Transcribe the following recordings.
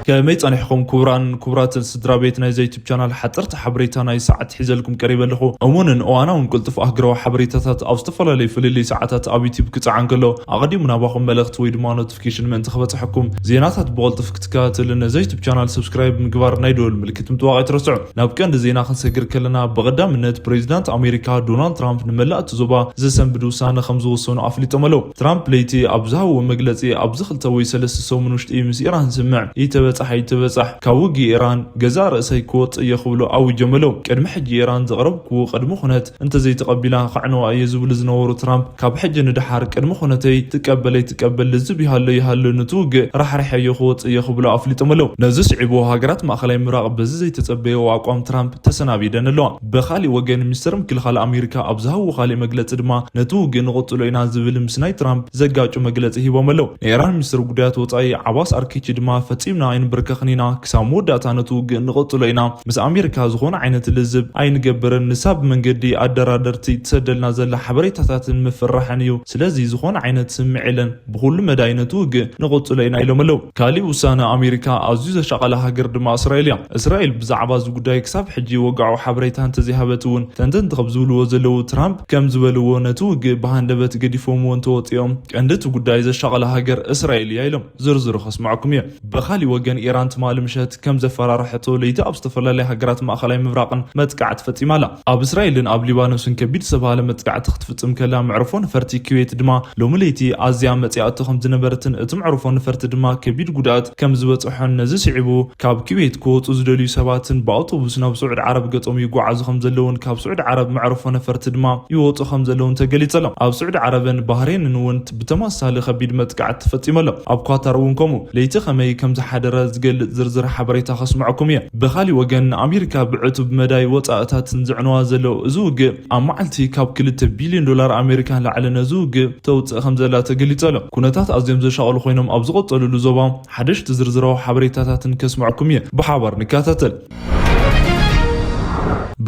ከመይ ጸኒሕኩም ክቡራን ክቡራትን ስድራ ቤት ናይዚ ዩቱብ ቻናል? ሓጸርቲ ሓበሬታ ናይ ሰዓት ሒዘልኩም ቀሪበ ኣለኹ። እሙንን እዋናውን ቅልጡፍ ኣህግራዊ ሓበሬታታት ኣብ ዝተፈላለዩ ፍልልይ ሰዓታት ኣብ ዩቱብ ክጸዓን ከሎ ኣቐዲሙ ናባኹም መልእኽቲ ወይ ድማ ኖቲፊኬሽን ምእንቲ ክበጽሐኩም፣ ዜናታት ብቕልጡፍ ክትከታተሉ ነዚ ዩቱብ ቻናል ሰብስክራይብ ምግባር ናይ ደወል ምልክት ምጥዋቕ ኣይትረስዑ። ናብ ቀንዲ ዜና ክንሰግር ከለና፣ ብቐዳምነት ፕሬዚዳንት ኣሜሪካ ዶናልድ ትራምፕ ንመላእ እቲ ዞባ ዘሰንብድ ውሳነ ከም ዝወሰኑ ኣፍሊጦም ኣለዉ። ትራምፕ ለይቲ ኣብ ዝሃብዎ መግለጺ፣ ኣብዚ ክልተ ወይ ሰለስተ ሰሙን ውሽጢ ምስ ኢራን ስምምዕ ይተበጻሕ ኣይተበጻሕ፣ ካብ ውግእ ኢራን ገዛእ ርእሰይ ክወጽእ እየ ክብሉ ኣዊጆም ኣለዉ። ቅድሚ ሕጂ ኢራን ዘቕረብክዎ ቅድሚ ኩነት እንተዘይተቐቢላ ከዕንዋ እየ ዝብሉ ዝነበሩ ትራምፕ፣ ካብ ሕጂ ንደሓር ቅድሚ ኩነተይ ትቀበል ኣይትቀበል ልዝብ ይሃሎ ይሃሎ ነቲ ውግእ ራሕሪሐዮ ክወጽእ እየ ክብሉ ኣፍሊጦም ኣለዉ። ነዚ ስዒቡ ሃገራት ማእኸላይ ምብራቕ በዚ ዘይተጸበየዎ ኣቋም ትራምፕ ተሰናቢደን ኣለዋ። ብኻሊእ ወገን ሚኒስተር ምክልኻል ኣሜሪካ ኣብ ዝሃብዎ ካሊእ መግለጺ ድማ ነቲ ውግእ ንቕጽሎ ኢና ዝብል ምስ ናይ ትራምፕ ዘጋጩ መግለጺ ሂቦም ኣለዉ። ናይ ኢራን ሚኒስትር ጉዳያት ወጻኢ ዓባስ ኣርኪቺ ድማ ፈጺምና ኣይንብርከኽን ኢና፣ ክሳብ መወዳእታ ነቲ ውግእ ንቕጽሎ ኢና። ምስ ኣሜሪካ ዝኾነ ዓይነት ልዝብ ኣይንገብርን። ንሳ ብመንገዲ ኣደራደርቲ ትሰደልና ዘላ ሓበሬታታትን ምፍርራሕን እዩ። ስለዚ ዝኾነ ዓይነት ስምምዕ የለን። ብኹሉ መዳይ ነቲ ውግእ ንቕጽሎ ኢና ኢሎም ኣለዉ። ካሊእ ውሳነ ኣሜሪካ ኣዝዩ ዘሻቐላ ሃገር ድማ እስራኤል እያ። እስራኤል ብዛዕባ እዚ ጉዳይ ክሳብ ሕጂ ወግዓዊ ሓበሬታ እንተዘይሃበት እውን፣ ተንተንቲ ከም ዝብልዎ ዘለዉ፣ ትራምፕ ከም ዝበልዎ ነቲ ውግእ ብሃንደበት ገዲፎምዎ እንተወፂኦም፣ ቀንዲ እቲ ጉዳይ ዘሻቐላ ሃገር እስራኤል እያ ኢሎም። ዝርዝሩ ከስምዐኩም እየ። ብኻሊእ ወገን፣ ኢራን ትማሊ ምሸት ከም ዘፈራርሐቶ ለይቲ ኣብ ዝተፈላለዩ ሃገራት ማእኸላይ ምብራቕን መጥቃዕቲ ፈጺማ ኣላ። ኣብ እስራኤልን ኣብ ሊባኖስን ከቢድ ዝተባሃለ መጥቃዕቲ ክትፍጽም ከላ፣ መዕርፎ ነፈርቲ ኩዌት ድማ ሎሚ ለይቲ ኣዝያ መጽያእቶ ከም ዝነበረትን እቲ መዕርፎ ነፈርቲ ድማ ከቢድ ጉድኣት ከም ዝበጽሖን፣ ነዚ ስዒቡ ካብ ኩዌት ክወጹ ዝደልዩ ሰባትን ብኣውቶቡስ ናብ ስዑድ ዓረብ ገጾም ይጓዓዙ ከም ዘለውን ካብ ስዑድ ዓረብ መዕርፎ ነፈርቲ ድማ ይወጹ ከም ዘለውን ተገሊጹ ኣሎ። ኣብ ስዑድ ዓረብን ባህሬንን እውን ብተመሳሳሊ ከቢድ መጥቃዕቲ ተፈጺሙ ኣሎ። ኣብ ኳታር እውን ከምኡ። ለይቲ ከመይ ከም ዝሓደረ ዝገልጽ ዝርዝር ሓበሬታ ከስምዐኩም እየ። ብኻሊእ ወገን፣ ንኣሜሪካ ብዕቱብ መዳይ ወጻእታትን ዘዕንዋ ዘሎ እዚ ውግእ፣ ኣብ መዓልቲ ካብ ክልተ ቢልዮን ዶላር ኣሜሪካ ንላዕሊ ነዚ ውግእ ተውጽእ ከም ዘላ ተገሊጹ ኣሎ። ኩነታት ኣዝዮም ዘሻቕሉ ኮይኖም ኣብ ዝቐጸሉሉ ዞባ፣ ሓደሽቲ ዝርዝራዊ ሓበሬታታትን ከስምዐኩም እየ። ብሓባር ንከታተል።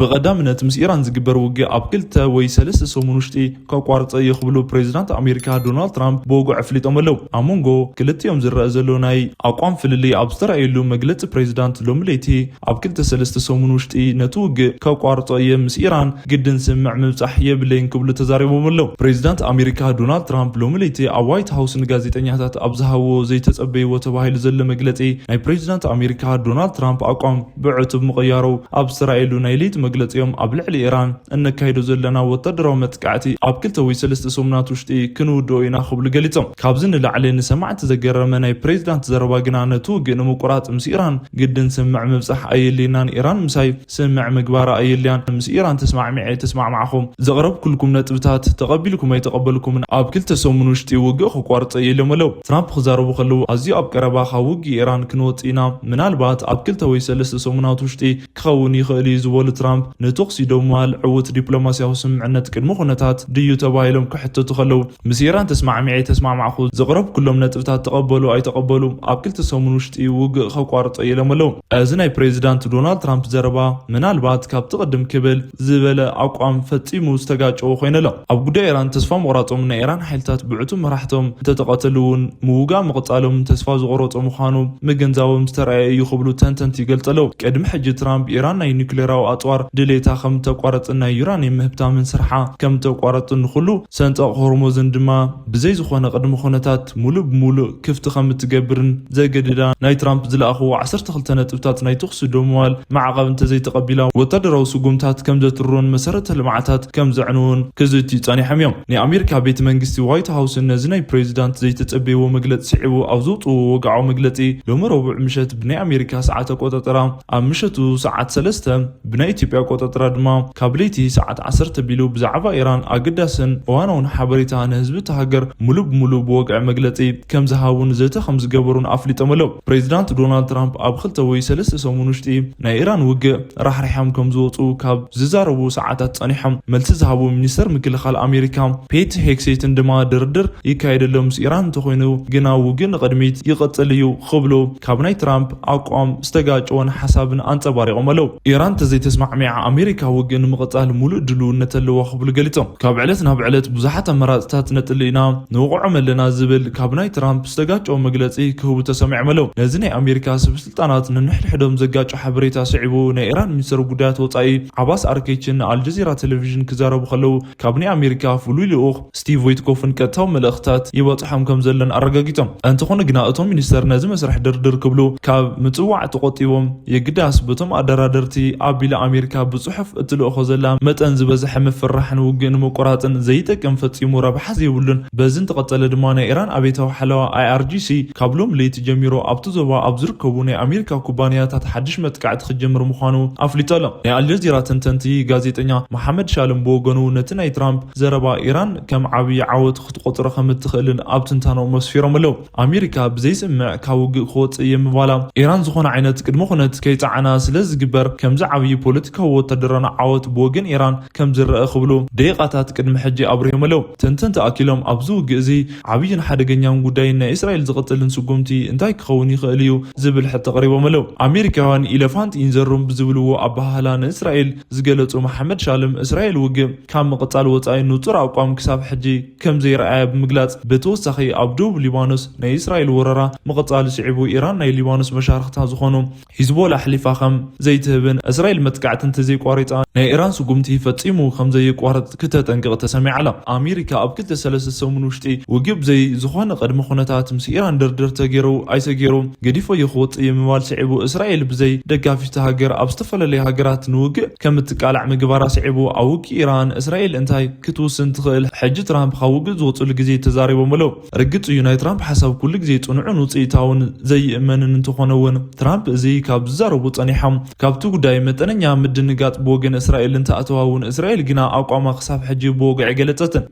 ብቐዳምነት፣ ምስ ኢራን ዝግበር ውግእ ኣብ ክልተ ወይ ሰለስተ ሰሙን ውሽጢ ከቋርጾ እየ ክብሉ ፕሬዚዳንት ኣሜሪካ ዶናልድ ትራምፕ ብወግዒ ኣፍሊጦም ኣለዉ። ኣብ መንጎ ክልቲኦም ዝረአ ዘሎ ናይ ኣቋም ፍልልይ ኣብ ዝተራእየሉ መግለጺ ፕሬዚዳንት ሎሚ ለይቲ፣ ኣብ ክልተ ሰለስተ ሰሙን ውሽጢ ነቲ ውግእ ከቋርጾ እየ፣ ምስ ኢራን ግድን ስምምዕ ምብጻሕ የብለይን ክብሉ ተዛሪቦም ኣለዉ። ፕሬዚዳንት ኣሜሪካ ዶናልድ ትራምፕ ሎሚ ለይቲ ኣብ ዋይት ሃውስ ንጋዜጠኛታት ኣብ ዝሃብዎ ዘይተጸበይዎ ተባሂሉ ዘሎ መግለጺ፣ ናይ ፕሬዚዳንት ኣሜሪካ ዶናልድ ትራምፕ ኣቋም ብዕቱብ ምቕያሩ ኣብ ዝተራእየሉ ናይ ለይቲ መግለጺኦም፣ ኣብ ልዕሊ ኢራን እነካይዶ ዘለና ወታደራዊ መጥቃዕቲ ኣብ ክልተ ወይ ሰለስተ ሰሙናት ውሽጢ ክንውድኦ ኢና ክብሉ ገሊጾም። ካብዚ ንላዕሊ ንሰማዕቲ ዘገረመ ናይ ፕሬዚዳንት ዘረባ ግና፣ ነቲ ውግእ ንምቁራጽ ምስ ኢራን ግድን ስምምዕ ምብጻሕ ኣየድልየናን፣ ኢራን ምሳይ ስምምዕ ምግባራ ኣየድልያን፣ ምስ ኢራን ተስማዕሚዐ ኣይተስማዕማዕኹም፣ ዘቕረብኩልኩም ነጥብታት ተቐቢልኩም ኣይተቐበልኩምን፣ ኣብ ክልተ ሰሙን ውሽጢ ውግእ ክቋርጽ እየ ኢሎም ኣለዉ። ትራምፕ ክዛረቡ ከለዉ፣ ኣዝዩ ኣብ ቀረባ ካብ ውግእ ኢራን ክንወጽእ ኢና፣ ምናልባት ኣብ ክልተ ወይ ሰለስተ ሰሙናት ውሽጢ ክኸውን ይኽእል እዩ ዝበሉ ትራምፕ፣ ንተኹሲ ደው ምባል ዕዉት ዲፕሎማስያዊ ስምምዕነት ቅድመ ኩነታት ድዩ ተባሂሎም ክሕተቱ ከለዉ፣ ምስ ኢራን ተስማዕሚዐ ኣይተስማዕማዕኹ፣ ዘቕረብኩሎም ነጥብታት ተቐበሉ ኣይተቐበሉ፣ ኣብ ክልተ ሰሙን ውሽጢ ውግእ ከቋርጾ እየ ኢሎም ኣለዉ። እዚ ናይ ፕሬዚዳንት ዶናልድ ትራምፕ ዘረባ፣ ምናልባት ካብቲ ቅድም ክብል ዝበለ ኣቋም ፈጺሙ ዝተጋጨወ ኮይኑ ኣሎ። ኣብ ጉዳይ ኢራን ተስፋ ምቑራጾም፣ ናይ ኢራን ሓይልታት ብዕቱብ መራሕቶም እንተተቐተሉ እውን፣ ምውጋእ ምቕጻሎም ተስፋ ዝቖረጾ ምዃኑ ምግንዛቦም ዝተራእየ እዩ ክብሉ ተንተንቲ ይገልጹ ኣለዉ። ቅድሚ ሕጂ ትራምፕ፣ ኢራን ናይ ኒውክሌራዊ ኣጽዋር ድሌታ ከም ተቋረጽን ናይ ዩራኒየም ምህብታምን ስርሓ ከም ተቋረጽን፣ ንኹሉ ሰንጠቕ ሆርሙዝን ድማ ብዘይ ዝኾነ ቅድመ ኩነታት ሙሉእ ብሙሉእ ክፍቲ ከም እትገብርን ዘገድዳ ናይ ትራምፕ ዝለኣኽዎ ዓሰርተ ክልተ ነጥብታት ናይ ተኹሲ ደው ምባል፣ ማዕቐብ እንተዘይተቐቢላ ወታደራዊ ስጉምታት ከም ዘትርሮን መሰረተ ልምዓታት ከም ዘዕንውን ክዝትዩ ጸኒሖም እዮም። ናይ ኣሜሪካ ቤት መንግስቲ ዋይት ሃውስን ነዚ ናይ ፕሬዚዳንት ዘይተጸበይዎ መግለጺ ስዒቡ ኣብ ዘውጽእዎ ወግዓዊ መግለጺ፣ ሎሚ ረቡዕ ምሸት ብናይ ኣሜሪካ ሰዓት ኣቆጻጽራ፣ ኣብ ምሸቱ ሰዓት ሰለስተ፣ ብናይ ኢትዮጵያ ኣቆጻጽራ ድማ ካብ ለይቲ ሰዓት ዓሰርተ ኣቢሉ፣ ብዛዕባ ኢራን ኣገዳስን እዋናውን ሓበሬታ ንህዝቢ እታ ሃገር ሙሉእ ብሙሉእ ብወግዒ መግለጺ ከም ዝሃቡን ዘተ ከም ዝገበሩን ኣፍሊጦም ኣለዉ። ፕሬዚዳንት ዶናልድ ትራምፕ ኣብ ክልተ ወይ ሰለስተ ሰሙን ውሽጢ ናይ ኢራን ውግእ ራሕሪሖም ከም ዝወጹ ካብ ዝዛረቡ ሰዓታት ጸኒሖም መልሲ ዝሃቡ ሚኒስተር ምክልኻል ኣሜሪካ ፔት ሄግሴትን ድማ፣ ድርድር ይካየድ ኣሎ፣ ምስ ኢራን እንተኾይኑ ግና ውግእ ንቕድሚት ይቕጽል እዩ ክብሉ ካብ ናይ ትራምፕ ኣቋም ዝተጋጨወን ሓሳብን ኣንጸባሪቖም ኣለዉ። ኢራን እንተዘይተስማዕምዕ ኣሜሪካ ውግእ ንምቕጻል ሙሉእ ድልውነት ኣለዋ ክብሉ ገሊጾም። ካብ ዕለት ናብ ዕለት ብዙሓት ኣመራጽታት ነጥሊ ኢና፣ ንወቕዖም ኣለና ዝብል ካብ ናይ ትራምፕ ዝተጋጨወ መግለጺ ክህቡ ተሰሚዖም ኣለዉ። ነዚ ናይ ኣሜሪካ ሰብ ስልጣናት ነንሕድሕዶም ዘጋጨ ሓበሬታ ስዒቡ፣ ናይ ኢራን ሚኒስትር ጉዳያት ወጻኢ ዓባስ ኣርኬችን ንኣልጀዚራ ቴሌቪዥን ክዛረቡ ከለዉ፣ ካብ ናይ ኣሜሪካ ፍሉይ ልኡኽ ስቲቭ ዊትኮፍን ቀጥታዊ መልእኽታት ይበጽሖም ከም ዘለን ኣረጋጊጾም። እንተኾነ ግና እቶም ሚኒስተር ነዚ መስርሕ ድርድር ክብሉ ካብ ምጽዋዕ ተቖጢቦም፣ የግዳስ በቶም ኣደራደርቲ ኣቢላ ኣሜሪካ ብጽሑፍ እትልእኾ ዘላ መጠን ዝበዝሐ ምፍርራሕን ውግእ ንምቁራጽን ዘይጠቅም፣ ፈጺሙ ረብሓ ዘይብሉን፣ በዚ እንተቐጸለ ድማ ናይ ኢራን ኣቤታዊ ሓለዋ ኣይኣርጂሲ ካብ ሎም ለይቲ ጀሚሩ ኣብቲ ዞባ ኣብ ዝርከቡ ናይ ኣሜሪካ ኩባንያታት ሓድሽ መጥቃዕቲ ክጀምር ምዃኑ ኣፍሊጡ ኣሎ። ናይ ኣልጀዚራ ተንተንቲ ጋዜጠኛ መሓመድ ሻለም ብወገኑ ነቲ ናይ ትራምፕ ዘረባ ኢራን ከም ዓብዪ ዓወት ክትቆጽሮ ከም እትኽእልን ኣብ ትንታኖም መስፊሮም ኣለዉ። ኣሜሪካ ብዘይስምዕ ካብ ውግእ ክወጽእ እየ ምባላ፣ ኢራን ዝኾነ ዓይነት ቅድመ ኩነት ከይጸዓና ስለ ዝግበር፣ ከምዚ ዓብዪ ፖለቲካዊ ወታደራዊ ዓወት ብወገን ኢራን ከም ዝረአ ክብሉ ደቂቓታት ቅድሚ ሕጂ ኣብሪሆም ኣለዉ። ተንተንቲ ኣኪሎም ኣብዚ ውግእ እዚ ዓብዪን ሓደገኛን ጉዳይ ናይ እስራኤል ዝቕጽልን ስጉምቲ እንታይ ክኸውን ይኽእል እዩ ዝብል ሕቶ ቀሪቦም ኣለዉ። ኣሜሪካውያን ኢለፋንት ኢንዘሩም ብዝብልዎ ኣበሃህላ ንእስራኤል ዝገለጹ መሓመድ ሻልም፣ እስራኤል ውግእ ካብ ምቕጻል ወጻኢ ንጹር ኣቋም ክሳብ ሕጂ ከም ዘይረኣየ ብምግላጽ፣ ብተወሳኺ ኣብ ደቡብ ሊባኖስ ናይ እስራኤል ወረራ ምቕጻሉ ስዒቡ፣ ኢራን ናይ ሊባኖስ መሻርኽታ ዝኾኑ ሂዝቦላ ኣሕሊፋ ከም ዘይትህብን እስራኤል መጥቃዕቲ እንተዘይቋሪጻ ናይ ኢራን ስጉምቲ ፈጺሙ ከም ዘየቋርጽ ክተጠንቅቕ ተሰሚዓ ኣላ። ኣሜሪካ ኣብ ክልተ ሰለስተ ሰሙን ውሽጢ ውግእ ብዘይ ዝኾነ ቅድመ ኩነታት ምስ ኢራን ድርድር ተገይሩ ኣይተገይሩ ገዲፎ ክወጽእ እየ ምባል ስዒቡ፣ እስራኤል ብዘይ ደጋፊት ሃገር ኣብ ዝተፈላለዩ ሃገራት ንውግእ ከም እትቃላዕ ምግባራ ስዒቡ፣ ኣብ ውግእ ኢራን እስራኤል እንታይ ክትውስን ትኽእል? ሕጂ ትራምፕ ካብ ውግእ ዝወጽሉ ግዜ ተዛሪቦም ኣለዉ። ርግጽ እዩ፣ ናይ ትራምፕ ሓሳብ ኩሉ ግዜ ጽኑዕን ውጽኢታውን ዘይእመንን እንተኾነ እውን፣ ትራምፕ እዚ ካብ ዝዛረቡ ጸኒሖም፣ ካብቲ ጉዳይ መጠነኛ ምድንጋጽ ብወገን እስራኤል እንተኣተዋ እውን፣ እስራኤል ግና ኣቋማ ክሳብ ሕጂ ብወግዒ ገለጸትን።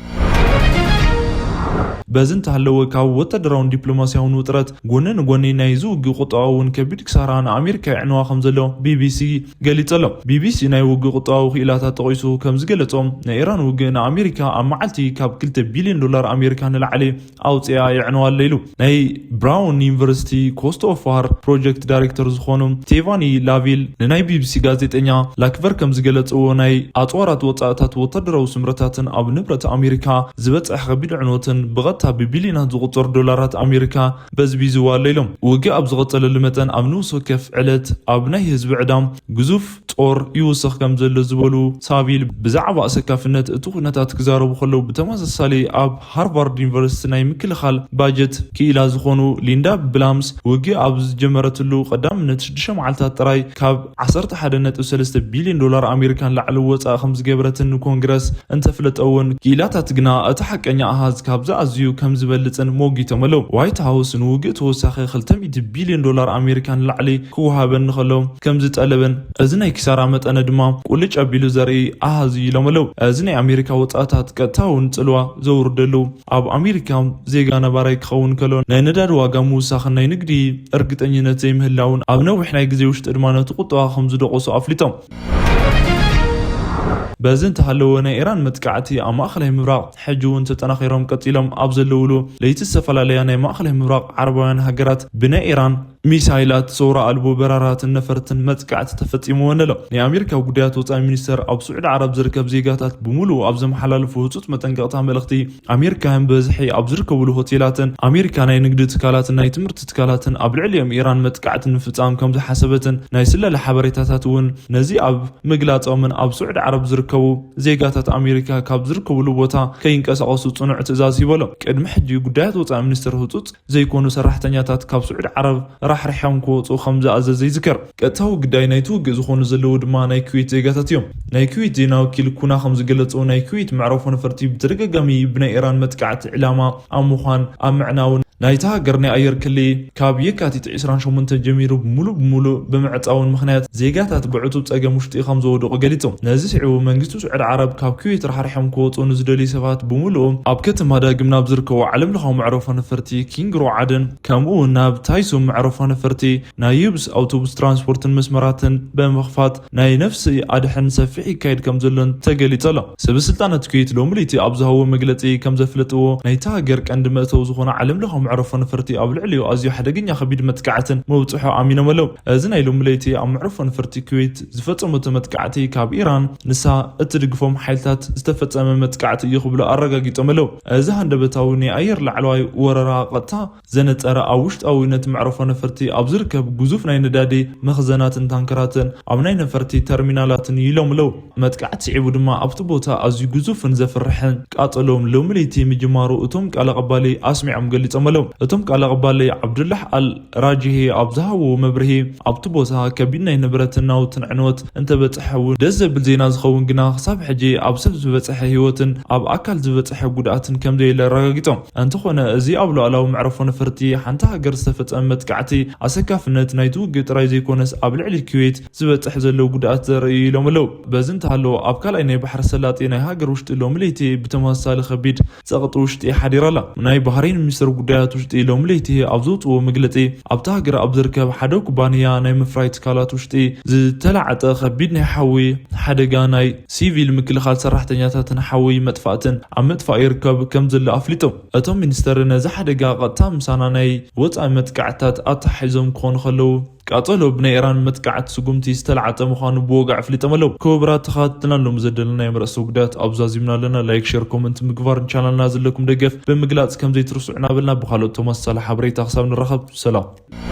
በዚ እንተሃለወ፣ ካብ ወታደራውን ዲፕሎማስያውን ውጥረት ጎኒ ንጎኒ፣ ናይ ዝውግእ ቁጠባዊ እውን ከቢድ ክሳራ ንኣሜሪካ የዕንዋ ከም ዘሎ ቢቢሲ ገሊጹ ኣሎ። ቢቢሲ ናይ ውግእ ቁጠባዊ ክኢላታት ጠቒሱ ከም ዝገለጾም፣ ናይ ኢራን ውግእ ንኣሜሪካ ኣብ መዓልቲ ካብ ክልተ ቢልዮን ዶላር ኣሜሪካ ንላዕሊ ኣውፅያ የዕንዋ ኣሎ ኢሉ። ናይ ብራውን ዩኒቨርሲቲ ኮስት ኦፍ ዋር ፕሮጀክት ዳይሬክተር ዝኾኑ ስቴቫኒ ላቪል ንናይ ቢቢሲ ጋዜጠኛ ላክቨር ከም ዝገለጽዎ፣ ናይ ኣፅዋራት ወፃእታት፣ ወታደራዊ ስምረታትን ኣብ ንብረት ኣሜሪካ ዝበፅሕ ከቢድ ዕንወትን ብቐጥታ ብቢልዮናት ዝቑጸር ዶላራት ኣሜሪካ በዝቢዝዋ ኣሎ ኢሎም። ውግእ ኣብ ዝቐጸለሉ መጠን ኣብ ንኡስ ወከፍ ዕለት ኣብ ናይ ህዝቢ ዕዳም ግዙፍ ጦር ይውስኽ ከም ዘሎ ዝበሉ ሳቪል፣ ብዛዕባ ኣሰካፍነት እቲ ኩነታት ክዛረቡ ከለዉ፣ ብተመሳሳሊ ኣብ ሃርቫርድ ዩኒቨርሲቲ ናይ ምክልኻል ባጀት ክኢላ ዝኾኑ ሊንዳ ብላምስ፣ ውግእ ኣብ ዝጀመረትሉ ቀዳምነት ሽዱሽተ መዓልታት ጥራይ ካብ ዓሰርተ ሓደ ነጥቢ ሰለስተ ቢልዮን ዶላር ኣሜሪካ ንላዕሊ ወጻኢ ከም ዝገበረትን ንኮንግረስ እንተፍለጠ እውን፣ ክኢላታት ግና እቲ ሓቀኛ ኣሃዝ ካብዚ ኣዝዩ ከም ዝበልጽን ሞጊቶም ኣለዉ። ዋይት ሃውስ ንውግእ ተወሳኺ ክልተ ሚእቲ ቢልዮን ዶላር ኣሜሪካ ንላዕሊ ክወሃበን ከሎ ከም ዝጠለበን፣ እዚ ናይ ኪሳራ መጠነ ድማ ቁልጭ ኣቢሉ ዘርኢ ኣሃዝ እዩ ኢሎም ኣለዉ። እዚ ናይ ኣሜሪካ ወጻእታት ቀጥታውን ጽልዋ ዘውርደሉ፣ ኣብ ኣሜሪካ ዜጋ ነባራይ ክኸውን ከሎ ናይ ነዳዲ ዋጋ ምውሳኽን ናይ ንግዲ እርግጠኝነት ዘይምህላውን ኣብ ነዊሕ ናይ ግዜ ውሽጢ ድማ ነቲ ቁጠባ ከም ዝደቆሶ ኣፍሊጦም። በዚ እንተሃለወ፣ ናይ ኢራን መጥቃዕቲ ኣብ ማእኸላይ ምብራቕ ሕጂ እውን ተጠናኺሮም ቀጺሎም ኣብ ዘለውሉ ለይቲ፣ ዝተፈላለያ ናይ ማእኸላይ ምብራቕ ዓረባውያን ሃገራት ብናይ ኢራን ሚሳይላት፣ ሰውራ ኣልቦ በራራትን ነፈርትን መጥቃዕቲ ተፈጺምወን ኣሎ። ናይ ኣሜሪካ ጉዳያት ወጻኢ ሚኒስተር ኣብ ስዑዲ ዓረብ ዝርከብ ዜጋታት ብምሉኡ ኣብ ዘመሓላለፉ ህጹጽ መጠንቀቕታ መልእኽቲ፣ ኣሜሪካውያን ብብዝሒ ኣብ ዝርከብሉ ሆቴላትን ኣሜሪካ ናይ ንግዲ ትካላትን ናይ ትምህርቲ ትካላትን ኣብ ልዕሊኦም ኢራን መጥቃዕቲ ንምፍጻም ከም ዝሓሰበትን ናይ ስለላ ሓበሬታታት እውን ነዚ ኣብ ምግላጾምን ኣብ ስዑዲ ዓረብ ዝርከቡ ዜጋታት ኣሜሪካ ካብ ዝርከብሉ ቦታ ከይንቀሳቐሱ ጽኑዕ ትእዛዝ ሂበሎም። ቅድሚ ሕጂ ጉዳያት ወጻኢ ሚኒስተር ህጹጽ ዘይኮኑ ሰራሕተኛታት ካብ ስዑዲ ዓረብ ራሕሪሖም ክወጹ ከም ዝኣዘዘ ይዝከር። ቀጥታዊ ግዳይ ናይቲ ውግእ ዝኾኑ ዘለዉ ድማ ናይ ኩዌት ዜጋታት እዮም። ናይ ኩዌት ዜና ወኪል ኩና ከም ዝገለጾ፣ ናይ ኩዌት መዕረፎ ነፈርቲ ብተደጋጋሚ ብናይ ኢራን መጥቃዕቲ ዕላማ ኣብ ምዃን ኣብ ምዕናውን ናይታ ሃገር ናይ ኣየር ክሊ ካብ የካቲት ዕስራን ሸሞንተን ጀሚሩ ሙሉእ ብሙሉእ ብምዕጻውን ምኽንያት ዜጋታት ብዕቱብ ጸገም ውሽጢ ከም ዝወደቑ ገሊጾም። ነዚ ስዒቡ መንግስቲ ስዑዲ ዓረብ ካብ ኩዌት ራሕሪሖም ክወጹ ንዝደልዩ ሰባት ብምሉኡ ኣብ ከተማ ዳግም ናብ ዝርከቡ ዓለም ለኻዊ መዕረፎ ነፈርቲ ኪንግ ሮዓድን ከምኡ እውን ናብ ታይሱም መዕረፎ ነፈርቲ ናይ ዩብስ ኣውቶቡስ ትራንስፖርትን መስመራትን ብምኽፋት ናይ ነፍሲ ኣድሕን ሰፊሕ ይካየድ ከም ዘሎን ተገሊጹ ኣሎ። ሰበ ስልጣናት ኩዌት ሎሚ ለይቲ ኣብ ዝሃብዎ መግለጺ ከም ዘፍለጥዎ፣ ናይታ ሃገር ቀንዲ መእተዊ ዝኾነ ዓለም ለኻዊ መዕረፎ ነፈርቲ ኣብ ልዕሊኡ ኣዝዩ ሓደገኛ ከቢድ መጥቃዕትን መብፅሖ ኣሚኖም ኣለዉ። እዚ ናይ ሎሚ ለይቲ ኣብ መዕረፎ ነፈርቲ ኩዌት ዝፈጸመቶ መጥቃዕቲ ካብ ኢራን ንሳ እትድግፎም ሓይልታት ዝተፈጸመ መጥቃዕቲ እዩ ክብሉ ኣረጋጊጦም ኣለዉ። እዚ ሃንደበታዊ ናይ ኣየር ላዕለዋይ ወረራ ቀጥታ ዘነጸረ ኣብ ውሽጣዊ ነቲ መዕረፎ ነፈርቲ ኣብ ዝርከብ ግዙፍ ናይ ነዳዲ መኽዘናትን ታንከራትን ኣብ ናይ ነፈርቲ ተርሚናላትን ኢሎም ኣለዉ። መጥቃዕቲ ስዒቡ ድማ ኣብቲ ቦታ ኣዝዩ ግዙፍን ዘፍርሕን ቃጸሎም ሎሚ ለይቲ ምጅማሩ እቶም ቃል ኣቐባሊ ኣስሚዖም ገሊጾም ኣለዉ። እቶም ቃል ኣቐባሊ ዓብዱላህ ኣል ራጂሂ ኣብ ዝሃብዎ መብርሂ ኣብቲ ቦታ ከቢድ ናይ ንብረትን ናውትን ዕንወት እንተበጽሐ እውን ደስ ዘብል ዜና ዝኸውን ግና ክሳብ ሕጂ ኣብ ሰብ ዝበጽሐ ህይወትን ኣብ ኣካል ዝበጽሐ ጉድኣትን ከምዘየለ ኣረጋጊጾም። እንተኾነ እዚ ኣብ ሉዓላዊ መዕረፎ ነፈርቲ ሓንቲ ሃገር ዝተፈጸመ መጥቃዕቲ ኣሰካፍነት ናይቲ ውግእ ጥራይ ዘይኮነስ ኣብ ልዕሊ ኩዌት ዝበጽሕ ዘሎ ጉድኣት ዘርኢ ኢሎም ኣለዉ። በዚ እንተሃለዎ ኣብ ካልኣይ ናይ ባሕሪ ሰላጤ ናይ ሃገር ውሽጢ ሎሚ ለይቲ ብተመሳሳሊ ከቢድ ጸቕጢ ውሽጢ ሓዲራ ኣላ። ናይ ባህሬን ሚኒስትር ጉዳያት ውሽጢ ሎሚ ለይቲ ኣብ ዘውፅዎ መግለፂ ኣብቲ ሃገር ኣብ ዝርከብ ሓደ ኩባንያ ናይ ምፍራይ ትካላት ውሽጢ ዝተላዕጠ ከቢድ ናይ ሓዊ ሓደጋ ናይ ሲቪል ምክልኻል ሰራሕተኛታትን ሓዊ መጥፋእትን ኣብ ምጥፋእ ይርከብ ከም ዘሎ ኣፍሊጡ። እቶም ሚኒስተር ነዚ ሓደጋ ቀጥታ ምሳና ናይ ወፃኢ መጥቃዕትታት ኣተሓሒዞም ክኾኑ ከለዉ ቃጸሎ ብናይ ኢራን መጥቃዕቲ ስጉምቲ ዝተላዕጠ ምዃኑ ብወግዒ ኣፍሊጦም ኣለዉ። ክቡራት ተኸታተልትና ሎም ዘደለና የምረእሰ ጉዳያት ኣብ ዛዚምና ኣለና። ላይክ፣ ሼር፣ ኮመንት ምግባር ንቻናልና ዘለኩም ደገፍ ብምግላጽ ከም ዘይትርስዑ እናበልና ብካልኦት ተመሳሳሊ ሓበሬታ ክሳብ ንራኸብ ሰላም።